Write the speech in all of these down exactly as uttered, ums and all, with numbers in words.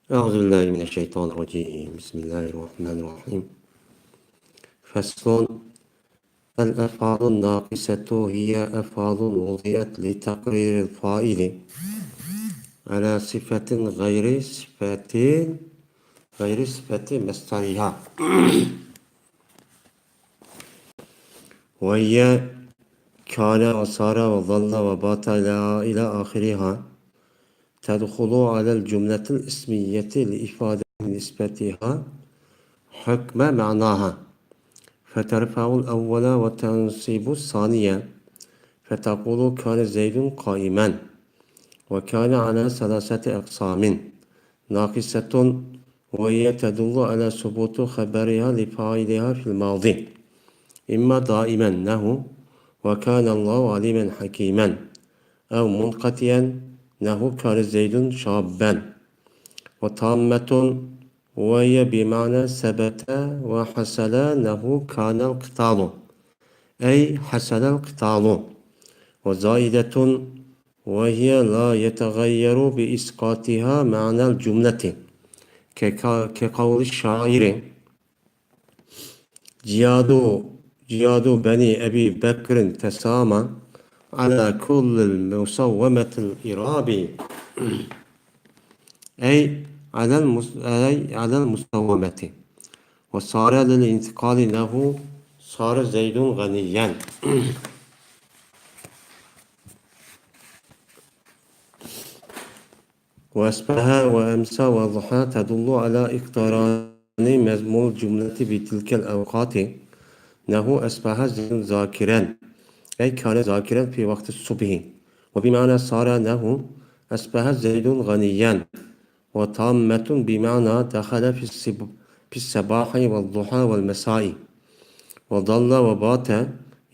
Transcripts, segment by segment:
أعوذ بالله من الشيطان الرجيم. بسم الله الرحمن الرحيم. فصل. الأفعال الناقصة هي أفعال وضعت لتقرير الفاعل على صفة غير صفة، غير صفة مصدرها. وهي كان وصار وظل وبات إلى، إلى آخرها، تدخل على الجملة الاسمية لإفادة نسبتها حكم معناها، فترفع الأول وتنصب الثاني، فتقول: كان زيد قائما، وكان على ثلاثة أقسام: ناقصة، وهي تدل على ثبوت خبرها لفاعلها في الماضي، إما دائما، نحو: وكان الله عليما حكيما، أو منقطعا، نحو: كان زيد شابا. وتامة، وهي بمعنى ثبت وحصل، نحو: كان القتال، أي حصل القتال. وزائدة، وهي لا يتغير بإسقاطها معنى الجملة، كك-، كقول الشاعر: جياد، جياد بني أبي بكر تسامى على كل المسومة الإراب. أي على المس-، أي على المسومة. وصار للانتقال، نحو: صار زيد غنيا. وأصبح وأمسى وأضحى تدل على اقتران مضمون الجملة بتلك الأوقات، نحو: أصبح زيد ذاكرا، أي كان ذاكرا في وقت الصبح. وبمعنى صار، نحو: أصبح زيد غنيا. وتامة بمعنى دخل في الصب-، في الصباح والضحى والمساء. وظل وبات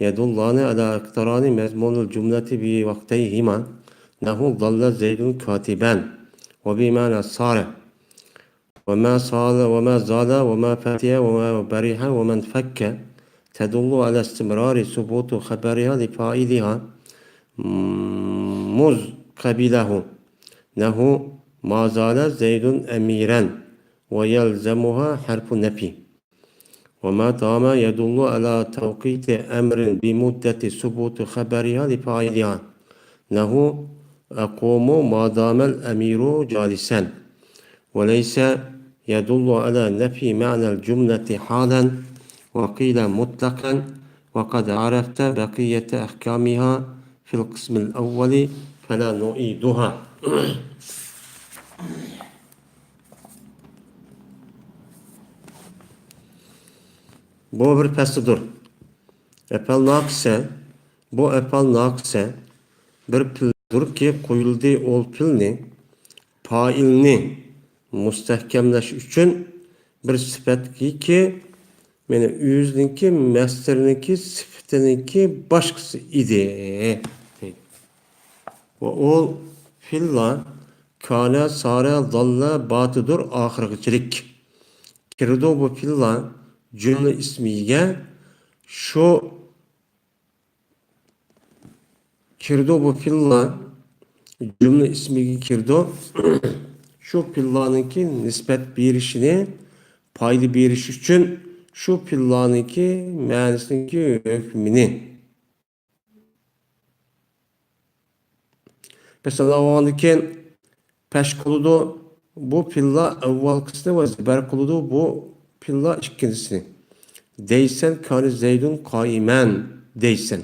يدلان على اقتران مضمون الجملة بوقتيهما، نحو: ظل زيد كاتبا، وبمعنى صار. وما صال وما زال وما فتي وما برح وما انفك تدل على استمرار ثبوت خبرها لفاعلها مذ قبله، نحو: ما زال زيد أميرا، ويلزمها حرف نفي. وما دام يدل على توقيت أمر بمدة ثبوت خبرها لفاعلها، نحو: أقوم ما دام الأمير جالسا. وليس يدل على نفي معنى الجملة حالا، وقيل مطلقا، وقد عرفت بقية أحكامها في القسم الأول فلا نعيدها. بۇ بىر پەسلىدۇر. ئەپئال ناقىسە، بۇ ئەپئال ناقىسە بىر پېئىلدۇركى، قويۇلدى ئول پېئىلنى، پائىلنى مۇستەھكەملەش ئۈچۈن بىر سۈپەتكى، مانا، ئۆزىنىڭكى مەسدىرىنىڭكى سۈپىتىنىڭكى باشقىسى ئىدى. ۋە ئۇ پېئىللار كانە، سارە، زاللە، باتىدۇر ئاخىرغىچىلىك. كىرىدۇ بۇ پېئىللار جۈملە ئىسمىگە، شۇ كىرىدۇ بۇ پېئىللار جۈملە ئىسمىگە كىرىدۇ. شۇ پېئىللارنىڭكى نىسبەت بېرىشىنى، پايدا بېرىش ئۈچۈن شۇ پېئىللارنىڭكى مەنىسىنىڭكى ھۆكمىنى. مەسىلەن، ئاۋۋالدىن كېيىن پەش قىلىدۇ بۇ پېئىللار ئاۋۋالقىسىنى ۋە زەبەر قىلىدۇ بۇ پېئىللار ئىككىنچىسىنى. دەيسەن، كان زەيدۇن قائىمەن دەيسەن.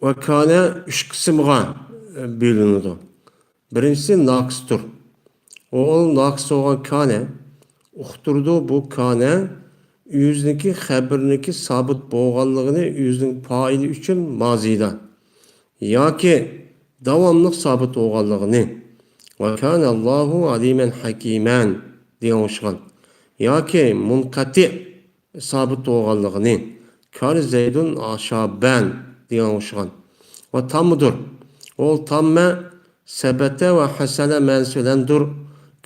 ۋە كانە ئۈچ قىسىمغا بۆلۈنىدۇ. بىرىنچىسى ناقىستۇر. ئۇ ناقىس بولغان كانە ئۇقتۇرىدۇ. بۇ كانە ئۆزىنىڭكى خەبىرىنىڭكى سابىت بولغانلىقىنى ئۆزىنىڭ پائىلى ئۈچۈن مازىدا ياكى داۋاملىق سابىت بولغانلىقىنى، ۋە كانەللاھۇ ئەلىمەن ھەكىمەن دېگەن ئوخشىغان، ياكى مۇنقەتىئ سابىت بولغانلىقىنى، كان زەيدۇن شابەن دېگەن ئوخشىغان. ۋە تاممىدۇر. ئۇ تاممە سەبەتە ۋە ھەسەلە مەنىسى بىلەندۇر.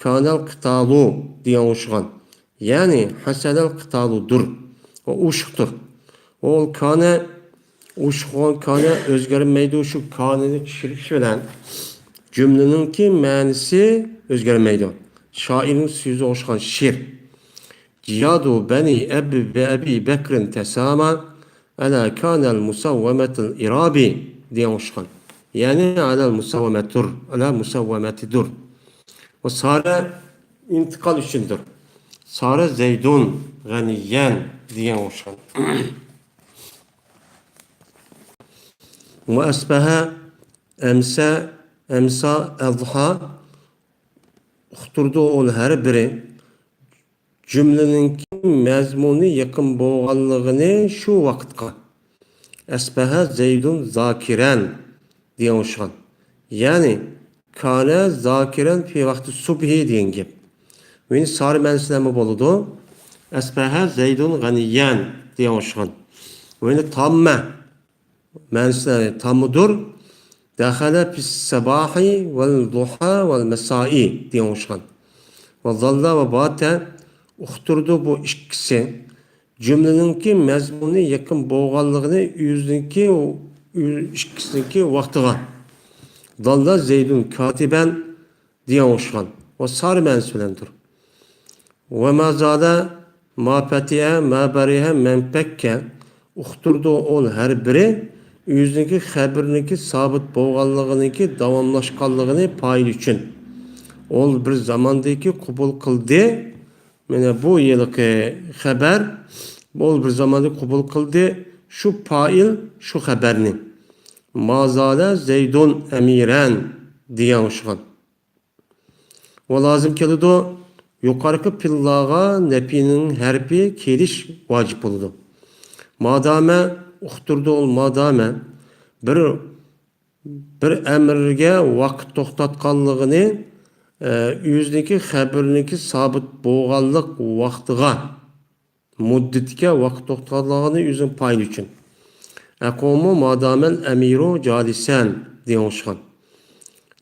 كانەل قىتالۇ دېگەن ئوخشىغان. يەنى ھەسەلەل قىتالۇدۇر. ۋە ئوشۇقتۇر. ئۇ كانە ئوخشىغان كانە ئۆزگەرمەيدۇ، شۇ كانىنى چۈشۈرۈش بىلەن جۈملىنىڭكى مەنىسى ئۆزگەرمەيدۇ. شائىرنىڭ سۆزىگە ئوخشىغان شېئىر. جىيادۇ بەنى ئەبى بە ئەبى بەكرىن تەساما ئەلا كانەل مۇسەۋۋەمەتىل ئىرابى دېگەن ئوخشىغان. يەنى ئەلەل مۇسەۋۋەمەتۇر، ئەلە مۇسەۋۋەمەتىدۇر. ۋە سارە ئىنتىقال ئۈچۈندۇر. سارە زەيدۇن غەنىيەن دېگەن ئوخشىغان. ۋە ئەسبەھە، ئەمسە، ئەمسا، ئەزھا، ئۇقتۇرىدۇ ئۇل ھەر بىرى. جۈملىنىڭكى مەزمۇنى يېقىن بولغانلىقىنى شۇ ۋاقىتقا. ئەسبەھە زەيدۇن زاكىرەن دېگەن ئوخشىغان. يەنى، كانە زاكىرەن فى ۋاقتى سۇبھى دېگەن گەپ. ۋە يەنە سارە مەنىسى بىلەنمۇ بولىدۇ. ئەسبەھە زەيدۇن غەنىيەن دېگەن ئوخشىغان. ۋە يەنە تاممە مەنىسى تاممىدۇر. دەخەلە فىس سەباھى ۋەل زۇھا ۋەل مەسائى دېگەن ئوخشىغان. ۋە زاللا ۋە باتە ئۇقتۇرىدۇ بۇ ئىككىسى. جۈملىنىڭكى مەزمۇنى يېقىن بولغانلىقىنى ئۆزىنىڭكى، ئىككىسىنىڭكى ۋاقتىغا. داللا زەيدۇن كاتىبەن دېگەن ئوخشىغان. ۋە سارە مەنىسى بىلەندۇر. ۋە ما زالە، ما پەتىئە، ما بەرىھە، مەن پەككە ئۇقتۇرىدۇ ئۇل ھەر بىرى ئۆزىنىڭكى خەبىرىنىڭكى سابىت بولغانلىقىنىڭكى داۋاملاشقانلىقىنى پائىل ئۈچۈن. ئۇل بىر زاماندىكى قوبۇل قىلدى. مانا بۇ ھېلىقى خەبەر، ئۇل بىر زاماندا قوبۇل قىلدى شۇ پائىل شۇ خەبەرنى. ما زالە زەيدۇن ئەمىرەن دېگەن ئوخشىغان. ۋە لازىم كېلىدۇ. يۇقىرىقى پېئىللارغا نەپىنىڭ ھەرپى كېلىش ۋاجىپ بولىدۇ. مادامە ئۇقتۇرىدۇ ئۇل مادامە. بىر بىر ئەمىرگە ۋاقىت توختاتقانلىقىنى، ئە، ئۆزىنىڭكى خەبىرىنىڭكى سابىت بولغانلىق ۋاقتىغا، مۇددىتىگە ۋاقىت توختاتقانلىقىنى ئۆزىنىڭ پائىلى ئۈچۈن. ئەقۇمۇ مادامەل ئەمىرۇ جالىسەن دېگەن ئوخشىغان.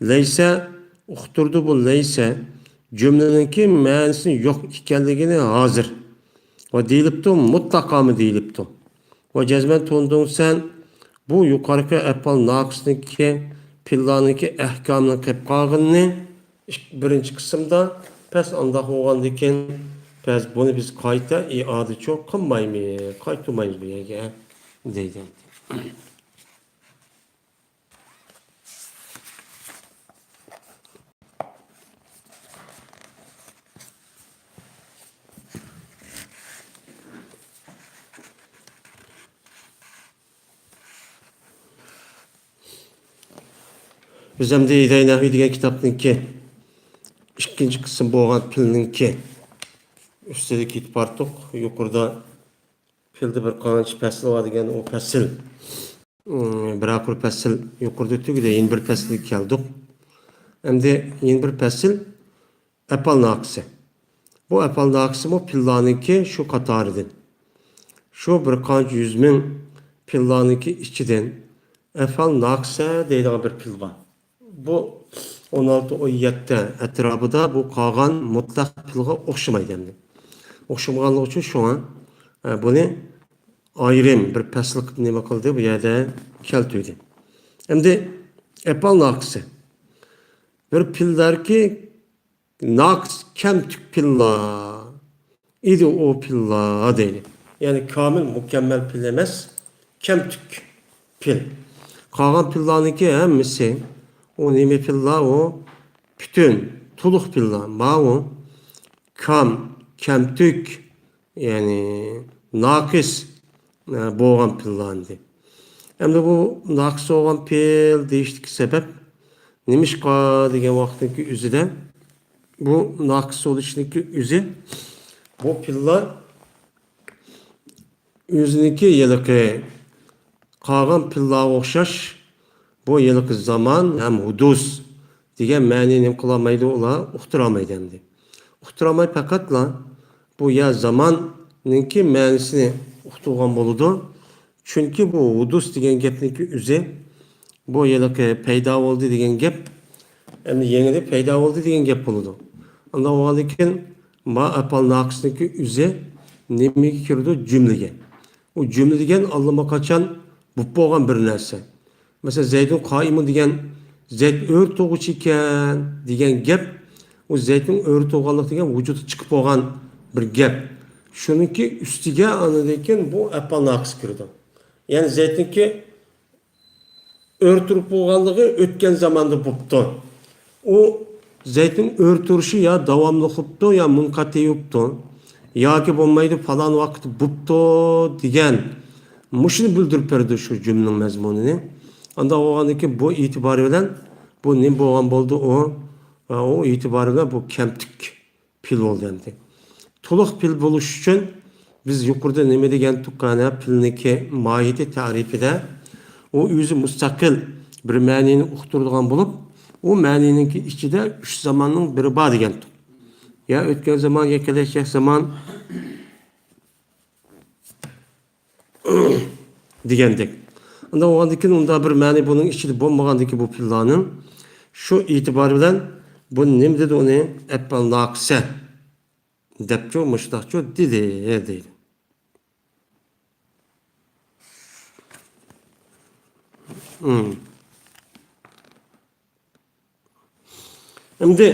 لەيسە ئۇقتۇرىدۇ بۇ لەيسە جۈملىنىڭكى مەنىسىنىڭ يوق ئىكەنلىكىنى ھازىر. ۋە دېيىلىپتۇ، مۇتلەقامۇ دېيىلىپتۇ. ۋە جەزمەن تونۇدۇڭ سەن بۇ يۇقىرىقى ئەپئال ناقىسنىڭكى پېئىللارنىڭكى ئەھكامىنىڭ قېلىپ قالغىنىنى ئىك-، بىرىنچى قىسىمدا. پەس ئانداق بولغاندىكىن، پەس بۇنى بىز قايتا ئىئادىچۇ قىلمايمىز، قايتۇرمايمىز بۇ يەرگە دەيدۇ. بىز ئەمدى ھىدايە نەھۋى دېگەن كىتابنىڭكى ئىككىنچى قىسىم بولغان پېئىلنىڭكى ئۈستىدە كېتىپ بارتۇق. يۇقىرىدا پېئىلدە بىر قانچە پەسىل بار دېگەن ئۇ پەسىل. ئىم، بىرەر قۇر پەسىل يۇقىرىدا تۈگىدى، يەنە بىر پەسىلگە كەلدۇق. ئەمدى يەنە بىر پەسىل ئەپئال ناقىسى. بۇ ئەپئال ناقىسىمۇ پېئىللارنىڭكى شۇ قاتارىدىن. شۇ بىر قانچە يۈز مىڭ پېئىللارنىڭكى ئىچىدىن ئەپئال ناقىسە دەيدىغان بىر پېئىل بار. بۇ ئون ئالتە، ئون يەتتە ئەتراپىدا بۇ قالغان مۇتلەق پېئىلغا ئوخشىمايدۇ ئەمدى. ئوخشىمىغانلىقى ئۈچۈن شۇڭا، ئە، بۇنى ئايرىم بىر پەسىل قىلىپ نېمە قىلدى، بۇ يەردە كەلتۈردى. ئەمدى ئەپئال ناقىسە. بىر پېئىللەركى ناقىس، كەمتۈك پېئىللار. ئىدى ئۇ پېئىللار دەيدۇ. يەنى كامىل، مۇكەممەل پېئىل ئەمەس، كەمتۈك پېئىل. قالغان پېئىللارنىڭكى ھەممىسى، ئۇ نېمە پېئىللار؟ ئۇ پۈتۈن، تولۇق پېئىللار. ماۋۇ كام، كەمتۈك، يەنى ناقىس، ئە، بولغان پېئىللار ئەمدى. ئەمدى بۇ ناقىس بولغان پېئىل دېيىشتىكى سەۋەب نېمىشقا دېگەن ۋاقىتنىڭكى ئۆزىدە، بۇ ناقىس بولۇشنىڭكى ئۆزى، بۇ پېئىللار ئۆزىنىڭكى ھېلىقى قالغان پېئىللارغا ئوخشاش، بۇ ھېلىقى زامان ھەم ھۇدۇس دېگەن مەنىنى نېمە قىلالمايدۇ، ئۇلار ئۇقتۇرالمايدۇ ئەمدى. ئۇقتۇرالماي پەقەتلا بۇ يا زاماننىڭكى مەنىسىنى ئۇقتۇرغان بولىدۇ. چۈنكى بۇ ھۇدۇس دېگەن گەپنىڭكى ئۆزى، بۇ ھېلىقى پەيدا بولدى دېگەن گەپ، ئەمدى يېڭىدىن پەيدا بولدى دېگەن گەپ بولىدۇ. ئانداق بولغاندىن كېيىن، ما ئەپئال ناقىسنىڭكى ئۆزى نېمىگە كىرىدۇ؟ جۈملىگە. ئۇ جۈملە دېگەن ئاللىماقاچان بولۇپ بولغان بىر نەرسە. مەسىلەن، زەيدۇن قائىمۇن دېگەن زەيد ئۆرە تۇرغۇچى ئىكەن دېگەن گەپ، ئۇ زەيدنىڭ ئۆرە تۇرغانلىقى دېگەن ۋۇجۇدقا چىقىپ بولغان بىر گەپ. شۇنىڭكى ئۈستىگە ئاندىن كېيىن بۇ ئەپئال ناقىس كىرىدۇ. يەنى زەيدنىڭكى ئۆرە تۇرۇپ بولغانلىقى ئۆتكەن زاماندا بوپتۇ. ئۇ زەيدنىڭ ئۆرە تۇرۇشى يا داۋاملىق بوپتۇ، يا مۇنقەتىئ بوپتۇ، ياكى بولمايدۇ، پالان ۋاقىت بوپتۇ دېگەن مۇشۇنى بىلدۈرۈپ بەردى شۇ جۈملىنىڭ مەزمۇنىنى. ئانداق بولغاندىن كېيىن بۇ ئېتىبارى بىلەن بۇ نېمە بولغان بولدى ئۇ؟ ئۇ ئېتىبارى بىلەن بۇ كەمتۈك پېئىل بولدى ئەمدى. تولۇق پېئىل بولۇش ئۈچۈن بىز يۇقىرىدا نېمە دېگەنتۇق؟ قانا پېئىلنىڭكى ماھىيىتى تەرىپىدە ئۇ ئۆزى مۇستەقىل بىر مەنىنى ئۇقتۇرىدىغان بولۇپ، ئۇ مەنىنىڭكى ئىچىدە ئۈچ زاماننىڭ بىرى بار دېگەنتۇق. يا ئۆتكەن زامان، يا كېلەچەك زامان، دېگەندەك. ئۇنداق بولغاندىن كېيىن ئۇنداق بىر مەنە بۇنىڭ ئىچىدە بولمىغاندىن كېيىن بۇ پېئىللارنىڭ شۇ ئېتىبارى بىلەن بۇ نېمە دېدى ئۇنى؟ ئەپئال ناقىسە دەپچۇ، مۇشۇنداقچۇ دېدى، دەيدۇ. ئەمدى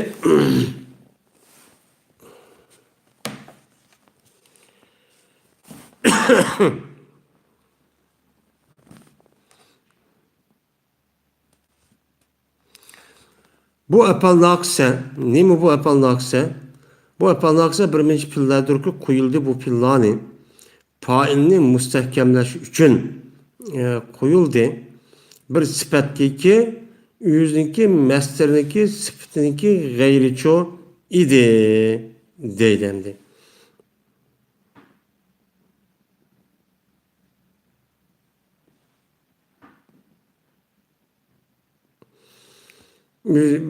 بۇ ئەپئال ناقىسە، نېمە بۇ ئەپئال ناقىسە؟ بۇ ئەپئال ناقىسە بىر نەچچە پېئىللاردۇركى قويۇلدى بۇ پېئىللارنى. پائىلنى مۇستەھكەملەش ئۈچۈن، ئە، قويۇلدى. بىر سۈپەتكىكى ئۆزىنىڭكى مەستىرىنىڭكى سۈپىتىنىڭكى غەيرىچۇ ئىدى، دەيدۇ ئەمدى.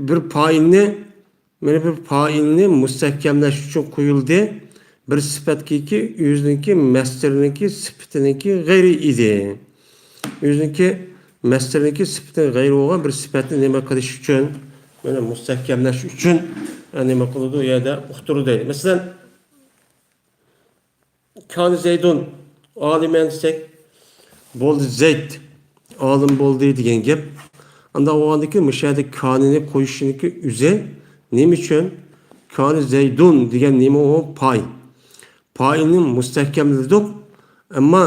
بىر پائىلنى، مانا بىر پائىلنى مۇستەھكەملەش ئۈچۈن قويۇلدى. بىر سۈپەتكىكى ئۆزىنىڭكى مەستىرىنىڭكى سۈپىتىنىڭكى غەيرى ئىدى. ئۆزىنىڭكى مەستىرىنىڭكى سۈپىتىنىڭ غەيرى بولغان بىر سۈپەتنى نېمە قىلىش ئۈچۈن، مانا مۇستەھكەملەش ئۈچۈن، ئە، نېمە قىلىدۇ؟ ئۇ يەردە ئۇقتۇرىدۇ. مەسىلەن، كان زەيدۇن ئالىمەن دېسەك، بولدى، زەيد ئالىم بولدى دېگەن گەپ. ئانداق بولغاندىكىن مۇشۇ يەردە كانىنى قويۇشنىڭكى ئۆزى نېمە ئۈچۈن؟ كان زەيدۇن دېگەن نېمە ئۇ؟ پائىل. پائىلنى مۇستەھكەملىدۇق. ئەمما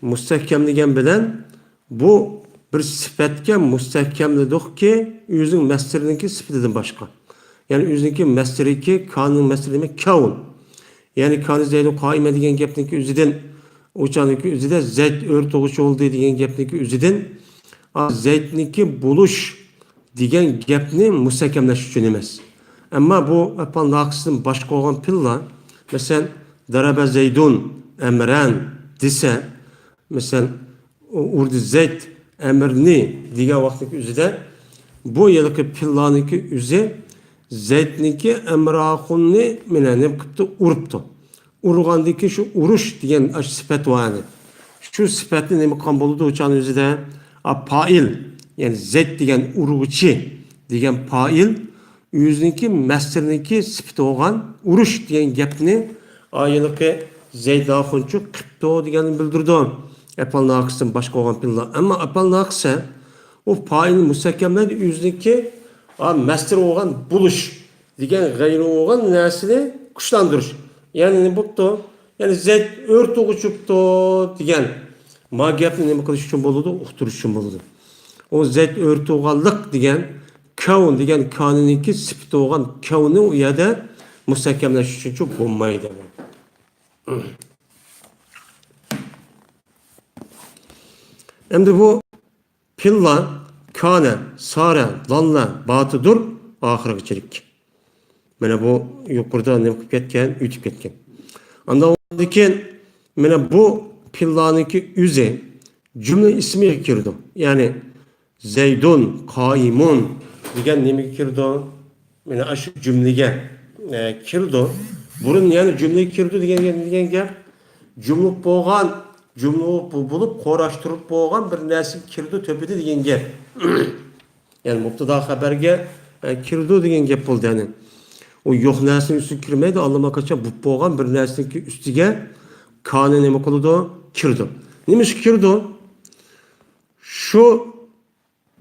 مۇستەھكەملىگەن بىلەن بۇ بىر سۈپەتكە مۇستەھكەملىدۇقكى، ئۆزىنىڭ مەستىرىنىڭكى سۈپىتىدىن باشقا. يەنى ئۆزىنىڭكى مەستىرىكى، كاننىڭ مەستىرى دېمەك كەۋن. يەنى كان زەيدۇن قائىمەن دېگەن گەپنىڭكى ئۆزىدىن، ئۇ چاغنىڭكى ئۆزىدە زەيد ئۆرە تۇرغۇچى بولدى دېگەن گەپنىڭكى ئۆزىدىن، ئا، زەيدنىڭكى بولۇش دېگەن گەپنى مۇستەھكەملەش ئۈچۈن ئەمەس. ئەمما بۇ ئەپئال ناقىستىن باشقا بولغان پېئىللار، مەسىلەن، دەرەبە زەيدۇن ئەمرەن دېسە، مەسىلەن، ئۇردى زەيد ئەمرنى دېگەن ۋاقىتنىڭكى ئۆزىدە بۇ ھېلىقى پېئىللارنىڭكى ئۆزى زەيدنىڭكى ئەمراخۇننى مانا نېمە قىپتۇ؟ ئۇرۇپتۇ. ئۇرغاندىن كېيىن شۇ ئۇرۇش دېگەن ئاشۇ سۈپەت بار ئىدى. شۇ سۈپەتنى نېمە قىلغان بولىدۇ ئۇ چاغنىڭ ئۆزىدە؟ ئا، پائىل، يەنى زەيد دېگەن ئۇرغۇچى دېگەن پائىل ئۆزىنىڭكى مەستىرىنىڭكى سۈپىتى بولغان ئۇرۇش دېگەن گەپنى، ئا، ھېلىقى زەيد ئاخۇنچۇ قىپتۇ دېگەننى بىلدۈرىدۇ. ئەپئال ناقىستىن باشقا بولغان پېئىللار. ئەمما ئەپئال ناقىسە ئۇ پائىلنى مۇستەھكەملەيدۇ، ئۆزىنىڭكى، ئا، مەستىرى بولغان بولۇش دېگەن غەيرىي بولغان نەرسىنى كۈچلەندۈرۈش. يەنى نېمە بوپتۇ؟ يەنى زەيد ئۆرە تۇرغۇچى بوپتۇ دېگەن ما گەپنى نېمە قىلىش ئۈچۈن بولىدۇ؟ ئۇقتۇرۇش ئۈچۈن بولىدۇ. ئۇ زەيد ئۆرە تۇرغانلىق دېگەن كەۋن دېگەن كانىنىڭكى سۈپىتى بولغان كەۋننى ئۇ يەردە مۇستەھكەملەش ئۈچۈنچۇ بولمايدۇ. ئەمدى بۇ پېئىللار كانە، سارە، داللە، باتىدۇر ئاخىرىغىچىلىك. مانا بۇ يۇقىرىدا نېمە قىلىپ كەتكەن، ئۆتۈپ كەتكەن. ئاندىن كېيىن مانا بۇ پېئىللارنىڭكى ئۆزى جۈملە ئىسمىگە كىرىدۇ. يەنى زەيدۇن قائىمۇن دېگەن نېمىگە كىرىدۇ؟ مانا ئاشۇ جۈملىگە، ئە، كىرىدۇ. بۇرۇن يەنە جۈملىگە كىرىدۇ دېگەن، دېگەن گەپ. جۈملە بولغان، جۈملە بولۇپ قۇراشتۇرۇپ بولغان بىر نەرسىگە كىرىدۇ تۆپىدە دېگەن گەپ. يەنى مۇبتەدا خەبەرگە، ئە، كىرىدۇ دېگەن گەپ بولدى. يەنى ئۇ يوق نەرسىنىڭ ئۈستىگە كىرمەيدۇ، ئاللىماقاچان بولۇپ بولغان بىر نەرسىنىڭكى ئۈستىگە كانى نېمە قىلىدۇ؟ كىرىدۇ. نېمە ئۈچۈن كىرىدۇ؟ شۇ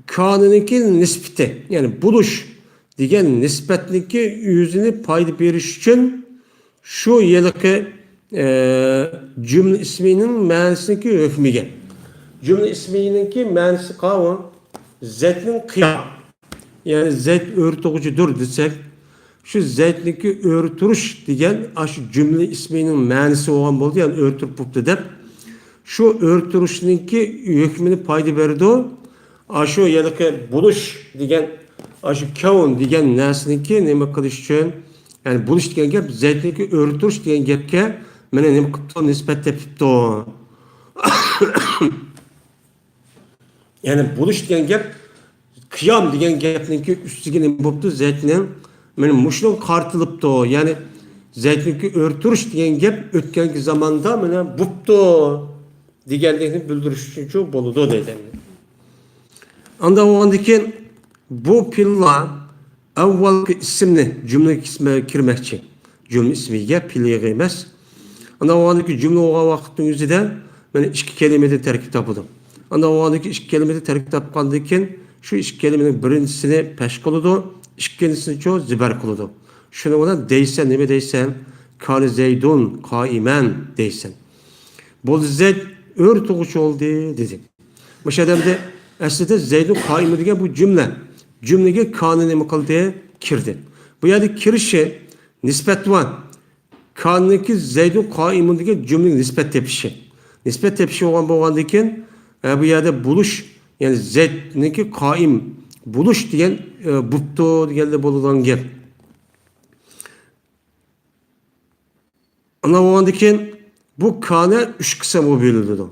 كانىنىڭكى نىسبىتى، يەنى بولۇش دېگەن نىسبەتنىڭكى ئۆزىنى پايدا بېرىش ئۈچۈن شۇ ھېلىقى، ئە، جۈملە ئىسمىنىڭ مەنىسىنىڭكى ھۆكمىگە. جۈملە ئىسمىنىڭكى مەنىسى قاۋۇ، زەيتنىڭ قىيامى. يەنى زەيت ئۆرتىغۇچىدۇر دېسەك، شۇ زەيتنىڭكى ئۆرە تۇرۇش دېگەن ئاشۇ جۈملە ئىسمىنىڭ مەنىسى بولغان بولدى، يەنى ئۆرە تۇرۇپ بوپتۇ دەپ، شۇ ئۆرە تۇرۇشنىڭكى ھۆكمىنى پايدا بېرىدۇ. ئاشۇ ھېلىقى بولۇش دېگەن، ئاشۇ كەۋن دېگەن نەرسىنىڭكى نېمە قىلىش ئۈچۈن، يەنى بولۇش دېگەن گەپ زەيتنىڭكى ئۆرە تۇرۇش دېگەن گەپكە مانا نېمە قىپتۇ، نىسبەت تېپىپتۇ. يەنى بولۇش دېگەن گەپ، قىيام دېگەن گەپنىڭكى ئۈستىگە نېمە بوپتۇ؟ زەيتنىڭ مانا مۇشۇنىڭغا قارىتىلىپتۇ. يەنى زەيتنىڭكى ئۆرە تۇرۇش دېگەن گەپ ئۆتكەنكى زاماندا مانا بوپتۇ دېگەنلىكنى بىلدۈرۈش ئۈچۈنچۇ بولىدۇ دەيدۇ. ئاندىن بولغاندىن كېيىن بۇ پېئىللار ئەۋۋەلكى ئىسىمنى جۈملە ئىسمىگە كىرمەكچى. جۈملە ئىسمىگە پېئىلغا ئەمەس. ئاندىن بولغاندىن كېيىن جۈملە بولغان ۋاقىتنىڭ ئۆزىدە مانا ئىككى كەلىمىدىن تەركىب تاپىدۇ. ئاندىن بولغاندىن كېيىن ئىككى كەلىمىدىن تەركىب تاپقاندىن كېيىن شۇ ئىككى كەلىمىنىڭ بىرىنچىسىنى پەش قىلىدۇ، ئىككىنچىسىنىچۇ زىبەر قىلىدۇ. شۇنىڭ بىلەن دەيسەن، نېمە دەيسەن؟ كانە زەيدۇن قائىمەن دەيسەن. بولدى، زەيد ئۆرە تۇرغۇچى بولدى دېدى. مۇشۇ ئادەمدە ئەسلىدە زەيدۇن قائىمۇن دېگەن بۇ جۈملە. جۈملىگە كانە نېمە قىلدى؟ كىردى. بۇ يەردە كىرىشى نىسبەت بار. كانىنىڭكى زەيدۇن قائىمۇن دېگەن جۈملىگە نىسبەت تېپىشى. نىسبەت تېپىشى بولغان، بولغاندىن كېيىن، ئە، بۇ يەردە بولۇش، يەنى زەيدنىڭكى قائىم بولۇش دېگەن، ئە، بوپتۇ دېگەندە بولىدىغان گەپ. ئاندىن بولغاندىن كېيىن بۇ كانە ئۈچ قىسىمغا بۆلۈنىدۇ.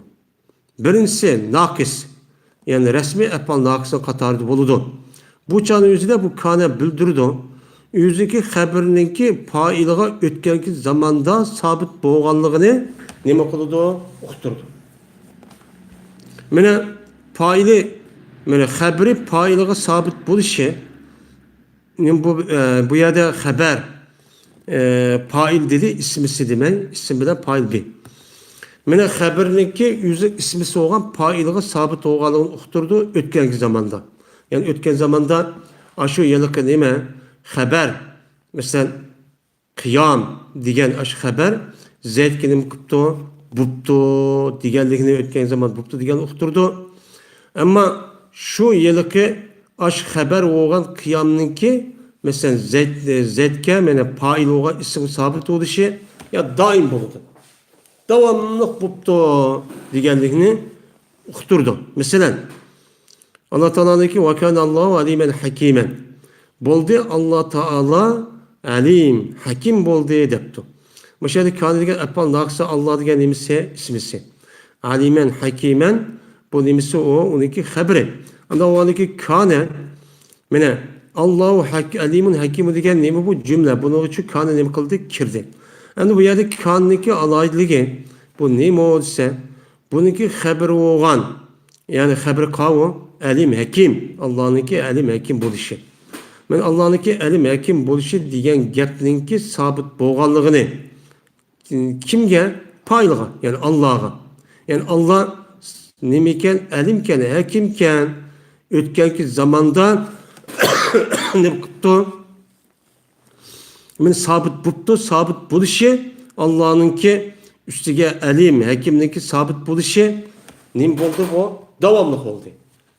بىرىنچىسى ناقىس، يەنى رەسمىي ئەپئال ناقىسنىڭ قاتارىدا بولىدۇ. بۇ چاغنىڭ ئۆزىدە بۇ كانە بىلدۈرىدۇ، ئۆزىنىڭكى خەبىرىنىڭكى پائىلىغا ئۆتكەنكى زاماندا سابىت بولغانلىقىنى نېمە قىلىدۇ؟ ئۇقتۇرىدۇ. مانا پائىلى، مانا خەبىرى پائىلىغا سابىت بولۇشى، نېمە بۇ، ئە، بۇ يەردە خەبەر، ئە، پائىل دېدى، ئىسمىسى دېمەي، ئىسىم بىلەن پائىل بىر. مانا خەبەرنىڭكى ئۆزى ئىسمىسى بولغان پائىلغا سابىت بولغانلىقىنى ئۇقتۇرىدۇ ئۆتكەنكى زاماندا. يەنى ئۆتكەن زاماندا ئاشۇ ھېلىقى نېمە؟ خەبەر. مەسىلەن، قىيام دېگەن ئاشۇ خەبەر زەيدكە نېمە قىپتۇ؟ بوپتۇ دېگەنلىكىنى ئۆتكەن زامان بوپتۇ دېگەننى ئۇقتۇرىدۇ. ئەمما شۇ ھېلىقى ئاشۇ خەبەر بولغان قىيامنىڭكى، مەسىلەن، زەيد، زەيدكە مانا پائىل بولغان ئىسىم سابىت بولۇشى يا دائىم بولىدۇ. داۋاملىق بوپتۇ دېگەنلىكنى ئۇقتۇرىدۇ. مەسىلەن، ئاللا تائالانىڭكى «ۋەكانە ئاللاھۇ ئەلىمەن ھەكىمەن». بولدى، ئاللا تائالا ئەلىم، ھەكىم بولدى دەپتۇ. مۇشۇ يەردە كانە دېگەن ئەپئال ناقىسى، ئاللا دېگەن نېمىسى؟ ئىسمىسى. ئەلىمەن ھەكىمەن، بۇ نېمىسى ئۇ؟ ئۇنىڭكى خەبىرى. ئاندىن ئۇنىڭكى كانە، مانا، ئاللاھۇ ھەك-، ئەلىمۇن ھەكىمۇن دېگەن نېمە بۇ؟ جۈملە. بۇنىڭ ئۈچۈن كانە نېمە قىلدى؟ كىردى. ئەمدى بۇ يەردە كانىنىڭكى ئالاھىدىلىكى، بۇ نېمە دېسە، بۇنىڭكى خەبىرى بولغان، يەنى خەبىرى قاۋۇ، ئەلىم ھەكىم، ئاللانىڭكى ئەلىم ھەكىم بولۇشى. مەن ئاللانىڭكى ئەلىم ھەكىم بولۇشى دېگەن گەپنىڭكى سابىت بولغانلىقىنى كىمگە؟ پائىلغا، يەنى ئاللاغا. يەنى ئاللا نېمىكەن؟ ئەلىمكەن، ھەكىمكەن. ئۆتكەنكى زاماندا نېمە قىپتۇ؟ مانا سابىت بوپتۇ، سابىت بولۇشى، ئاللانىڭكى ئۈستىگە ئەلىم، ھەكىمنىڭكى سابىت بولۇشى نېمە بولدى بۇ؟ داۋاملىق بولدى.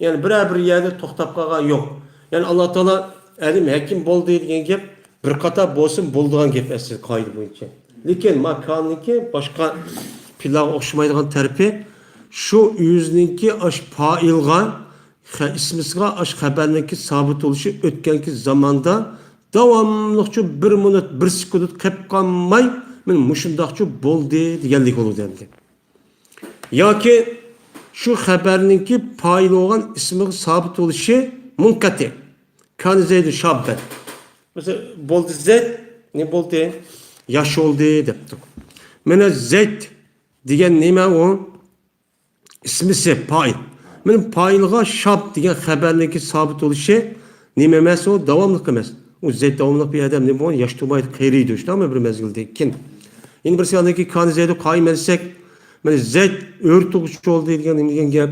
يەنى بىرەر بىر يەردە توختاپ قالغان يوق. يەنى ئاللا تائالا ئەلىم، ھەكىم بولدى دېگەن گەپ بىر قاتار بولسىمۇ بولىدىغان گەپ ئەسلى قائىدە بويىچە. لېكىن ما كانىنكى باشقا پېئىللارغا ئوخشىمايدىغان تەرىپى شۇ ئۆزىنىڭكى ئاش پائىلغا خە-، ئىسمىسىغا ئاش خەبەرنىڭكى سابىت بولۇشى ئۆتكەنكى زاماندا داۋاملىقچۇ بىر مىنۇت، بىر سېكۇنت قېلىپ قالماي، مانا مۇشۇنداقچۇ بولدى دېگەنلىك بولىدۇ ئەمدى. ياكى شۇ خەبەرنىڭكى پائىل بولغان ئىسمىغا سابىت بولۇشى مۇنقەتى. كان زەيدۇن شاببەن. مەسىلەن، بولدى زەيد، نېمە بولدى؟ ياش بولدى دەپتۇ. مانا زەيد دېگەن نېمە ئۇ؟ ئىسمىسى پائىل. مانا پائىلغا شاب دېگەن خەبەرنىڭكى سابىت بولۇشى نېمە ئەمەس ئۇ؟ داۋاملىق ئەمەس. ئۇ زەيد داۋاملىق بىر ئادەم نېمە بولغان؟ ياش تۇرمايدۇ، قېرىيدۇ، شۇنداقمۇ بىر مەزگىلدىن كېيىن. يەنە بىرسى ئاندىن كېيىن كان زەيدۇن قائىمەن دېسەك، مانا زەيد ئۆرە تۇرغۇچى بولدى دېگەن نېمە دېگەن گەپ؟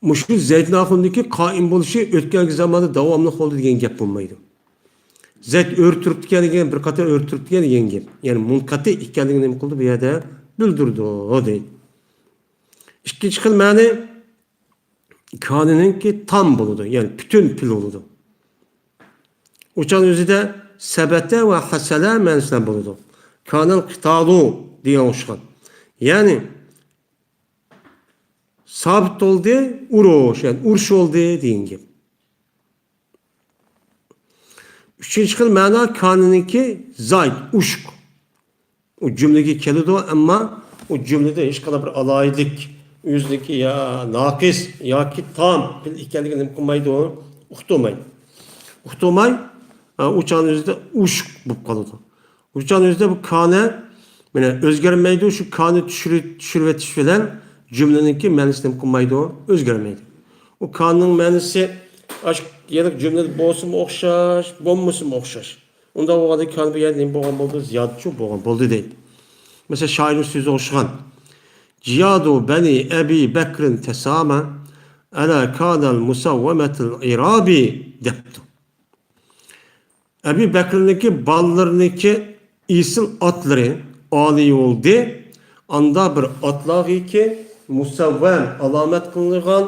مۇشۇ زەيتۇن ئاخۇندىكى قائىم بولۇشى ئۆتكەنكى زاماندا داۋاملىق بولدى دېگەن گەپ بولمايدۇ. زەيت ئۆرە تۇرۇپتىكەن دېگەن، بىر قاتار ئۆرە تۇرۇپتىكەن دېگەن گەپ. يەنى مۇنقەتى ئىكەنلىكىنى نېمە قىلدى؟ بۇ يەردە بىلدۈرىدۇ دەيدۇ. ئىككىنچى خىل مەنى كانىنىڭكى تام بولىدۇ، يەنى پۈتۈن پىل بولىدۇ. ئۇچان ئۆزىدە سەبەتە ۋە ھەسەلە مەنىسىدە بولىدۇ. كانەل قىتالۇ دېگەن ئوخشىغان. يەنى سابىت بولدى، ئۇرۇش، يەنى ئۇرۇش بولدى دېگەن گەپ. ئۈچىنچى خىل مەنا كانىنىڭكى زايد، ئوشۇق. ئۇ جۈملىگە كېلىدۇ، ئەمما ئۇ جۈملىدە ھېچقانداق بىر ئالاھىدىلىك، ئۆزىنىڭكى يا ناقىس ياكى تام پىل ئىكەنلىكىنى نېمە قىلمايدۇ، ئۇقتۇرمايدۇ. ئۇقتۇرماي، ئۇ چاغنىڭ ئۆزىدە ئوشۇق بولۇپ قالىدۇ. ئۇ چاغنىڭ ئۆزىدە بۇ كانە، مانا، ئۆزگەرمەيدۇ، شۇ كانى چۈشۈرۈ-، چۈشۈرۈۋېتىش بىلەن جۈملىنىڭكى مەنىسى نېمە قىلمايدۇ، ئۆزگەرمەيدۇ. ئۇ كانىنىڭ مەنىسى ئاشۇ يەنە جۈملىدە بولسىمۇ ئوخشاش، بولمىسىمۇ ئوخشاش. ئۇنداق بولغاندا كان بۇ يەردە نېمە بولغان بولدى؟ زىيادىچۇ بولغان بولدى دەيدۇ. مەسىلەن، شائىرنىڭ سۆزى ئوخشىغان. جىيادۇ بەنى ئەبى بەكرىن تەسامە ئەلە كانەل مۇسەۋۋەمەتىل ئىرابى دەپتۇ. ئەبى بەكرىنىڭكى بالىلىرىنىڭكى ئېسىل ئاتلىرى ئالىي بولدى. ئاندا بىر ئاتلارغىكى مۇسەۋۋەم ئالامەت قىلىنغان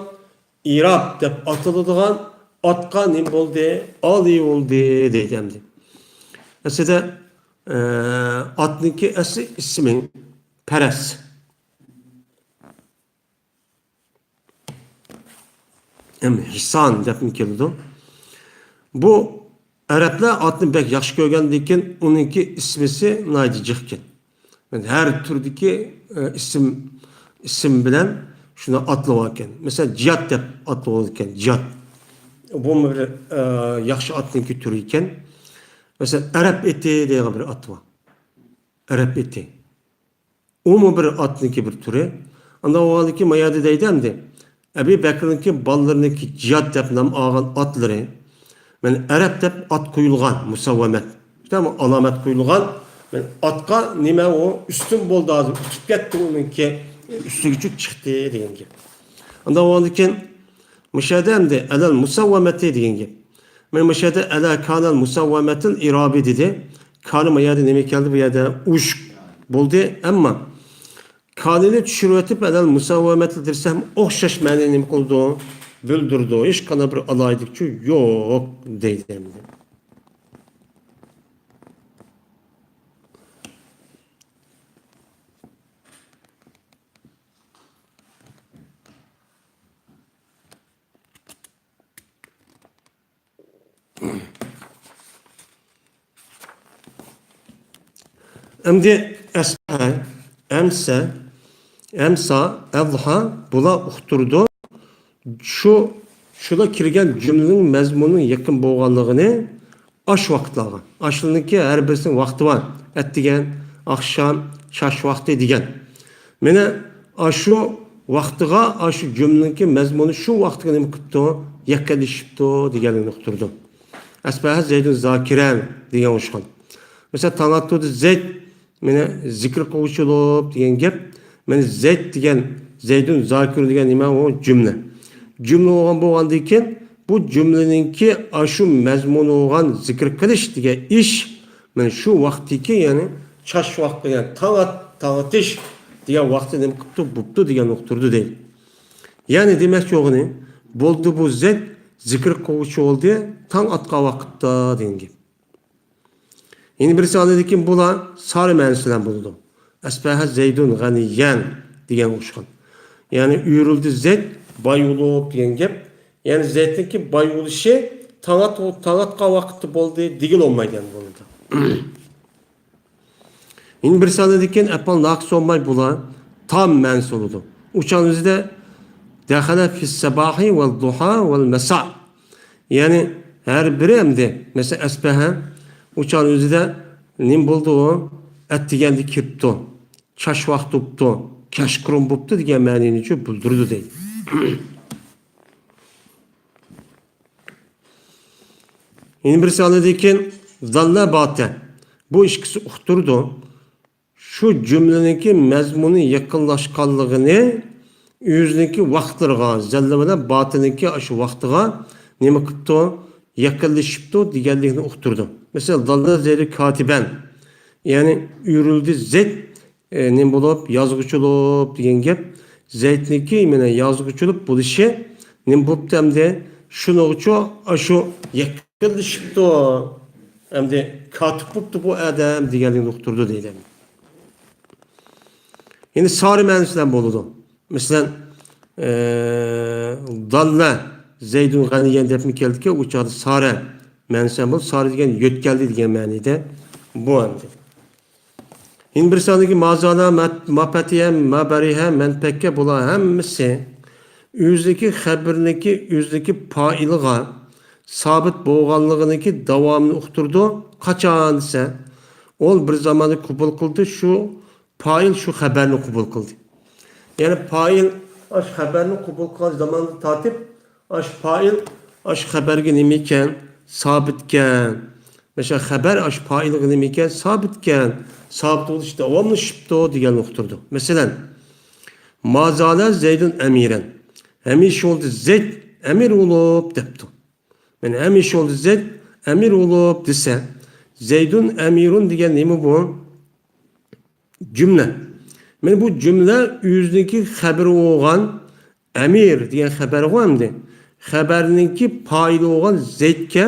ئىراب دەپ ئاتىلىدىغان ئاتقا نېمە بولدى؟ ئالىي بولدى دەيدۇ ئەمدى. ئەسلىدە، ئە، ئاتنىڭكى ئەسلى ئىسمى پەرەس. ھەم ھىسان دەپمۇ كېلىدۇ. بۇ ئەرەبلەر ئاتنى بەك ياخشى كۆرگەندىكىن، ئۇنىڭكى ئىسمىسى ناھايىتى جىقكەن. مەن ھەر تۈردىكى، ئە، ئىسىم، ئىسىم بىلەن شۇنى ئاتلىۋالغان. مەسىلەن، جىياد دەپ ئاتلىۋالىدىكەن، جىياد. بۇمۇ بىر، ئە، ياخشى ئاتنىڭكى تۈرى ئىكەن. مەسىلەن، ئەرەب ئېتى دەيدىغان بىر ئات بار. ئەرەب ئېتى. ئۇمۇ بىر ئاتنىڭكى بىر تۈرى. ئانداق بولغاندىكىن ما يەردە دەيدۇ ئەمدى. ئەبى بەكرىنىڭكى بالىلىرىنىڭكى جىياد دەپ نام ئالغان ئاتلىرى. مەن ئەرەب دەپ ئات قويۇلغان، مۇسەۋۋەمەت. ئىشتە ئالامەت قويۇلغان. مەن ئاتقا نېمە ئۇ ئۈستۈن بولدى ھازىر، ئۇتۇپ كەتتى ئۇنىڭكى ئۈستىگىچە چىقتى دېگەن گەپ. ئانداق بولغاندىكىن مۇشۇ يەردە ئەمدى ئەلەل مۇسەۋۋەمەتى دېگەن گەپ. مەن مۇشۇ يەردە ئەلە كانەل مۇسەۋۋەمەتىل ئىرابى دېدى. كانى ما يەردە نېمە كەلدى؟ بۇ يەردە ئوشۇق بولدى. ئەمما كانىنى چۈشۈرۈۋېتىپ، ئەلەل مۇسەۋۋەمەتى دېسەم، ئوخشاش مەنىنى نېمە قىلىدۇ؟ بىلدۈرىدۇ. ھېچقانداق بىر ئالاھىدىلىكچۇ يوق دەيدۇ ئەمدى. ئەمدى ئەسبەھە، ئەمسە، ئەمسا، ئەزھا بۇلار ئۇقتۇرىدۇ. شۇ، شۇلار كىرگەن جۈملىنىڭ مەزمۇنىنىڭ يېقىن بولغانلىقىنى ئاشۇ ۋاقىتلارغا. ئاشۇنىڭكى ھەر بىرسىنىڭ ۋاقتى بار. ئەتىگەن، ئاخشام، چاش ۋاقتى دېگەن. مانا ئاشۇ ۋاقتىغا، ئاشۇ جۈملىنىڭكى مەزمۇنى شۇ ۋاقتىغا نېمە قىپتۇ؟ يەككەلىشىپتۇ دېگەنلىكنى ئۇقتۇرىدۇ. ئەسبەھە زەيدۇن زاكىرەن دېگەن ئوخشىغان. مەسىلەن، تاڭ ئاتتۇردى زەيد مانا زىكىر قىلغۇچى بولۇپ دېگەن گەپ. مانا زەيد دېگەن، زەيدۇن زاكىرۇن دېگەن نېمە ئۇ؟ جۈملە. جۈملە بولغان بولغاندىن كېيىن، بۇ جۈملىنىڭكى ئاشۇ مەزمۇنى بولغان زىكىر قىلىش دېگەن ئىش، مانا شۇ ۋاقىتتىكى، يەنى چاش ۋاقتى، يەنى تاڭ ئات-، تاڭ ئېتىش دېگەن ۋاقتى نېمە قىپتۇ؟ بوپتۇ دېگەن ئۇقتۇردى دەيدۇ. يەنى دېمەكچى بولغىنى، بولدى بۇ زەيد زىكىر قىلغۇچى بولدى، تاڭ ئاتقان ۋاقىتتا دېگەن گەپ. يەنە بىرسى ئاندىن كېيىن بۇلار سارى مەنىسى بىلەن بولىدۇ. ئەسبەھە زەيدۇن غەنىيەن دېگەنگە ئوخشىغان. يەنى ئۆرۈلدى زەيد باي بولۇپ دېگەن گەپ. يەنى زەيدنىڭكى باي بولۇشى تاڭ ئات-، تاڭ ئاتقان ۋاقىتتا بولدى دېگىلى بولمايدۇ يەنى بۇنىڭدا. يەنە بىرسى ئاندىن كېيىن ئەپئال ناقىس بولماي بۇلار تام مەنىسى بولىدۇ. ئۇ چاغنىڭ ئۆزىدە دەخەلە فىس سەباھى ۋەل دۇھا ۋەل مەسا. يەنى ھەر بىرى ئەمدى، مەسىلەن، ئەسبەھە، ئۇ چاغنىڭ ئۆزىدە نېمە بولدى ئۇ؟ ئەتىگەندە كىرىپتۇ، چاش ۋاقتى بوپتۇ، كەچقۇرۇن بوپتۇ دېگەن مەنىنىچۇ بىلدۈرىدۇ دەيدۇ. يەنە بىرسى ئاندىن كېيىن زاللە باتە. بۇ ئىككىسى ئۇقتۇرىدۇ. شۇ جۈملىنىڭكى مەزمۇنى يېقىنلاشقانلىقىنى ئۆزىنىڭكى ۋاقىتلىرىغا، زەللە بىلەن باتىننىڭكى ئاشۇ ۋاقتىغا نېمە قىپتۇ؟ يېقىنلىشىپتۇ دېگەنلىكنى ئۇقتۇرىدۇ. مەسىلەن، داللا زەيدۇ كاتىبەن. يەنى ئۆرۈلدى زەيد، ئە، نېمە بولۇپ، يازغۇچى بولۇپ دېگەن گەپ. زەيدنىڭكى مانا يازغۇچى بولۇپ بولۇشى نېمە بوپتۇ ئەمدى؟ شۇنىڭغىچۇ ئاشۇ يېقىنلىشىپتۇ. ئەمدى كاتىپ بوپتۇ بۇ ئادەم دېگەنلىكنى ئۇقتۇرىدۇ دەيدۇ. يەنى سارى مەنىسى بىلەن بولىدۇ. مەسىلەن، ئە، داللا زەيدۇن غەنىيەن دەپمۇ كەلدىكى، ئۇ چاغدا سارە مەنىسى بىلەن بولىدۇ. سارى دېگەن يۆتكەلدى دېگەن مەنىدە بۇ ئەمدى. يەنە بىر ساندىكى مازالا، ما-، ماپەتىيە، مابەرىھە، مەنپەككە، بۇلار ھەممىسى ئۆزىدىكى خەبىرىنىڭكى، ئۆزىدىكى پائىلىغا سابىت بولغانلىقىنىڭكى داۋامىنى ئۇقتۇرىدۇ. قاچان دېسە، ئۇ بىر زاماندا قوبۇل قىلدى، شۇ پائىل شۇ خەبەرنى قوبۇل قىلدى. يەنى پائىل ئاشۇ خەبەرنى قوبۇل قىلغان زاماندىن تارتىپ، ئاشۇ پائىل ئاشۇ خەبەرگە نېمە ئىكەن؟ سابىتكەن. مەسىلەن، خەبەر ئاشۇ پائىلغا نېمە ئىكەن؟ سابىتكەن. سابىت بولۇش داۋاملىشىپتۇ دېگەننى ئۇقتۇرىدۇ. مەسىلەن، مازالا زەيدۇن ئەمىرەن. ھەمىشە بولدى زەيد ئەمىر بولۇپ دەپتۇ. مانا ھەمىشە بولدى زەيد ئەمىر بولۇپ دېسە، زەيدۇن ئەمىرۇن دېگەن نېمە بۇ؟ جۈملە. مانا بۇ جۈملە ئۆزىنىڭكى خەۋىرى بولغان ئەمىر دېگەن خەۋەر غۇ ئەمدى. خەۋەرنىڭكى پائىلى بولغان زەيدكە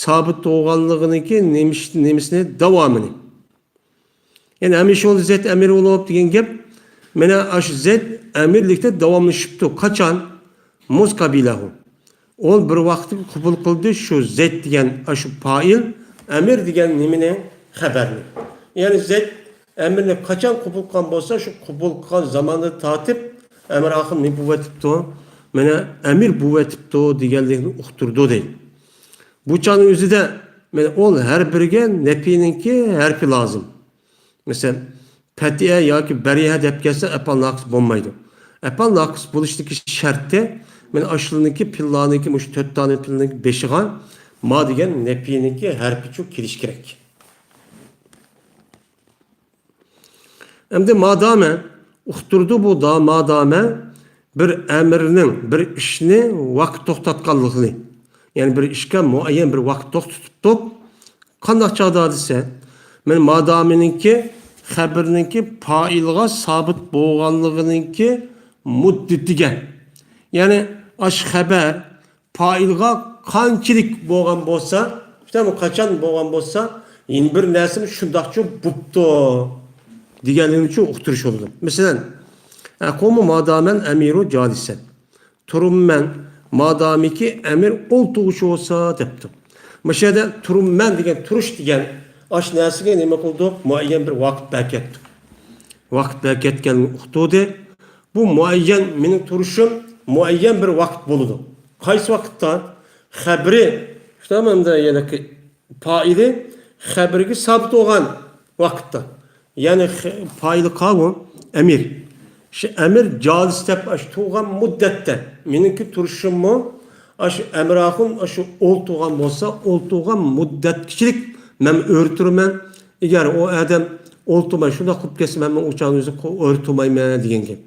سابىت بولغانلىقىنىڭكى نېمىش-، نېمىسىنى؟ داۋامىنى. يەنى ھەمىشە بولدى زەيد ئەمىر بولۇپ دېگەن گەپ. مانا ئاشۇ زەيد ئەمىرلىكتە داۋاملىشىپتۇ. قاچان؟ مۇز قابىلەھۇ. ئۇ بىر ۋاقىتتا قوبۇل قىلدى شۇ زەيد دېگەن ئاشۇ پائىل، ئەمىر دېگەن نېمىنى؟ خەۋەرنى. يەنى زەيد ئەمىرنى قاچان قوبۇل قىلغان بولسا، شۇ قوبۇل قىلغان زاماندىن تارتىپ ئەمىر ئاخۇن نېمە بوۋەتىپتۇ؟ مانا ئەمىر بوۋەتىپتۇ دېگەنلىكنى ئۇقتۇرىدۇ دەيدۇ. بۇ چاغنىڭ ئۆزىدە مانا ئۇ ھەر بىرىگە نەپىنىڭكى ھەرپى لازىم. مەسىلەن، پەتىھە ياكى بەرىھە دەپ كەلسە، ئەپئال ناقىس بولمايدۇ. ئەپئال ناقىس بولۇشتىكى شەرتى، مانا ئاشۇلارنىڭكى پىللانىڭكى، مۇشۇ تۆت دانە پىلنىڭكى بېشىغا ما دېگەن نەپىنىڭكى ھەرپىچۇ كېلىشى كېرەك. ئەمدى مادامە ئۇقتۇرىدۇ بۇ دا، مادامە بىر ئەمىرنىڭ بىر ئىشنى ۋاقىت توختاتقانلىقىنى، يەنى بىر ئىشقا مۇئەييەن بىر ۋاقىت توختىتىپ، قانداق چاغدا دېسە، مانا مادامىنىڭكى خەبىرىنىڭكى پائىلغا سابىت بولغانلىقىنىڭكى مۇددىتىگە، يەنى ئاشۇ خەبەر پائىلغا قانچىلىك بولغان بولسا، شۇنداقمۇ قاچان بولغان بولسا، يەنە بىر نەرسىمۇ شۇنداقچۇ بوپتۇ دېگەنلىكنى ئۇقتۇرۇش بولىدۇ. مەسىلەن، ئەقۇمۇ مادامەن ئەمىرۇ جالىسەن. تۇرۇممەن، مادامىكى ئەمىر ئولتۇرغۇچى بولسا دەپتۇ. مۇشۇ يەردە تۇرۇممەن دېگەن، تۇرۇش دېگەن ئاشۇ نەرسىگە نېمە قىلدۇق؟ مۇئەييەن بىر ۋاقىت بەركەتتۇق. ۋاقىت بەركەتكەننى ئۇقتۇردى. بۇ مۇئەييەن، مېنىڭ تۇرۇشۇم مۇئەييەن بىر ۋاقىت بولىدۇ. قايسى ۋاقىتتا؟ خەبىرى، شۇنداقمۇ ئەمدى يەنە پائىلى خەبىرىگە سابىت بولغان ۋاقىتتا. يەنى خ-، پائىلى قاۋۇ؟ ئەمىر. شۇ ئەمىر جالىس دەپ ئاشۇ تۇرغان مۇددەتتە، مېنىڭكى تۇرۇشۇممۇ ئاشۇ ئەمىر ئاخۇن ئاشۇ ئولتۇرغان بولسا، ئولتۇرغان مۇددەتكىچىلىك مەن ئۆرە تۇرىمەن. ئەگەر ئۇ ئادەم ئولتۇرماي شۇنداق قىلىپ كەتسە، مەن ئۇ چاغنىڭ ئۆزى قو-، ئۆرە تۇرمايمەن دېگەن گەپ.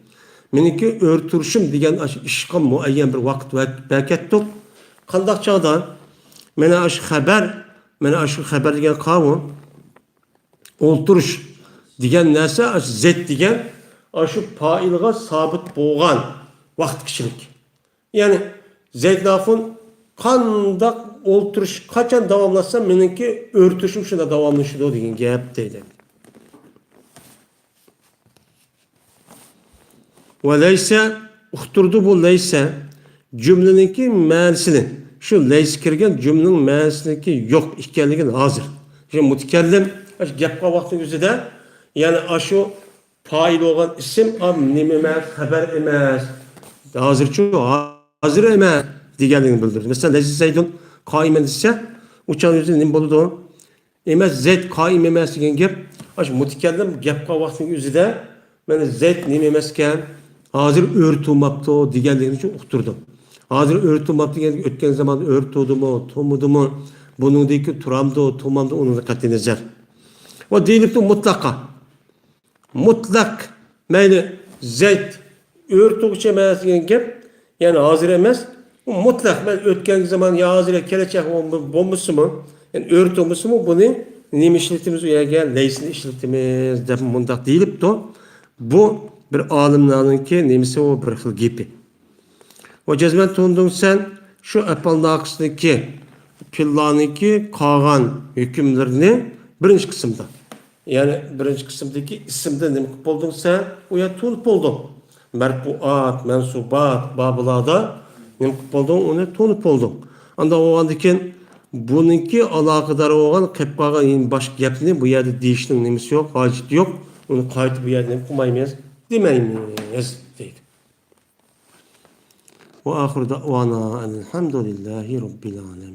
مېنىڭكى ئۆرە تۇرۇشۇم دېگەن ئاشۇ ئىشقا مۇئەييەن بىر ۋاقىت بەر-، بەركەتتۇق. قانداق چاغدا؟ مانا ئاشۇ خەبەر، مانا ئاشۇ خەبەر دېگەن قاۋۇ؟ ئولتۇرۇش دېگەن نەرسە، ئاشۇ زەيت دېگەن، ئاشۇ پائىلغا سابىت بولغان ۋاقىتقىچىلىك. يەنى، زەيت ئاخۇن قانداق ئولتۇرۇش، قاچان داۋاملاشسا، مېنىڭكى ئۆرە تۇرۇشۇم شۇنداق داۋاملىشىدۇ دېگەن گەپ دەيدۇ. ۋە لەيسە، ئۇقتۇردى بۇ لەيسە جۈملىنىڭكى مەنىسىنى، شۇ لەيسە كىرگەن جۈملىنىڭ مەنىسىنىڭكى يوق ئىكەنلىكىنى ھازىر. شۇ مۇتەكەللىم، ئاشۇ گەپ قىلغان ۋاقتىنىڭ ئۆزىدە، يەنى ئاشۇ پائىل بولغان ئىسىم، ئا، نېمە ئەمەس، خەبەر ئەمەس. ھازىرچۇ، ھازىر ئەمەس دېگەنلىكىنى بىلدۈردى. مەسىلەن، لەيسە زەيدۇن قائىمەن دېسە، ئۇ چاغ ئۆزى نېمە بولىدۇ؟ ئەمەس، زەيت قائىم ئەمەس دېگەن گەپ، ئاشۇ مۇتەكەللىم گەپ قىلغان ۋاقتىنىڭ ئۆزىدە، مانا زەيت نېمە ئەمەسكەن، ھازىر ئۆرە تۇرماپتۇ دېگەنلىكىنى ئۇقتۇردۇم. ھازىر ئۆرە تۇرماپتۇ دېگەن، ئۆتكەن زاماندا ئۆرە تۇردىمۇ، تۇرمىدىمۇ، بۇنىڭدىكى تۇرامدۇ، تۇرمامدۇ، ئۇنىڭدىن قەتئىينەزەر. ۋە دېيىلىپتۇ مۇتلەققا. مۇتلەق، مەيلى زەيت ئۆرتىغۇچ ئەمەس دېگەن گەپ، يەنى ھازىر ئەمەس، ئۇ مۇتلەق، مەن ئۆتكەنكى زامان يا ھازىر يا كېلەچەك بولمىسىمۇ، يەنى ئۆرتىغۇچىمۇ بۇنى نېمە ئىشلىتىمىز ئۇ يەرگە؟ لەيسنى ئىشلىتىمىز دەپ مۇنداق دېيىلىپتۇ. بۇ بىر ئالىملارنىڭكى نېمىسى، ئۇ بىر خىل گېپى. ۋە جەزمەن تونۇدۇڭ سەن شۇ ئەپئال ناقىسنىڭكى، پېئىللارنىڭكى قالغان ھۆكۈملىرىنى بىرىنچى قىسىمدا، يەنى بىرىنچى قىسىمدىكى ئىسىمدە نېمە قىلىپ بولدۇڭ سەن؟ ئۇ يەردە تونۇپ بولدۇڭ. مەرپۇئات، مەنسۇبات بابىلاردا نېمە قىلىپ بولدۇڭ؟ ئۇنى تونۇپ بولدۇڭ. ئانداق بولغاندىن كېيىن بۇنىڭكى ئالاقىدار بولغان قېلىپ قالغان يەنە باشقا گەپنى بۇ يەردە دېيىشنىڭ نېمىسى يوق، ھاجىتى يوق. ئۇنى قايتا بۇ يەردە نېمە قىلمايمىز، دېمەيمىز، دەيدۇ. وآخر دعوانا أن الحمد لله رب العالمين.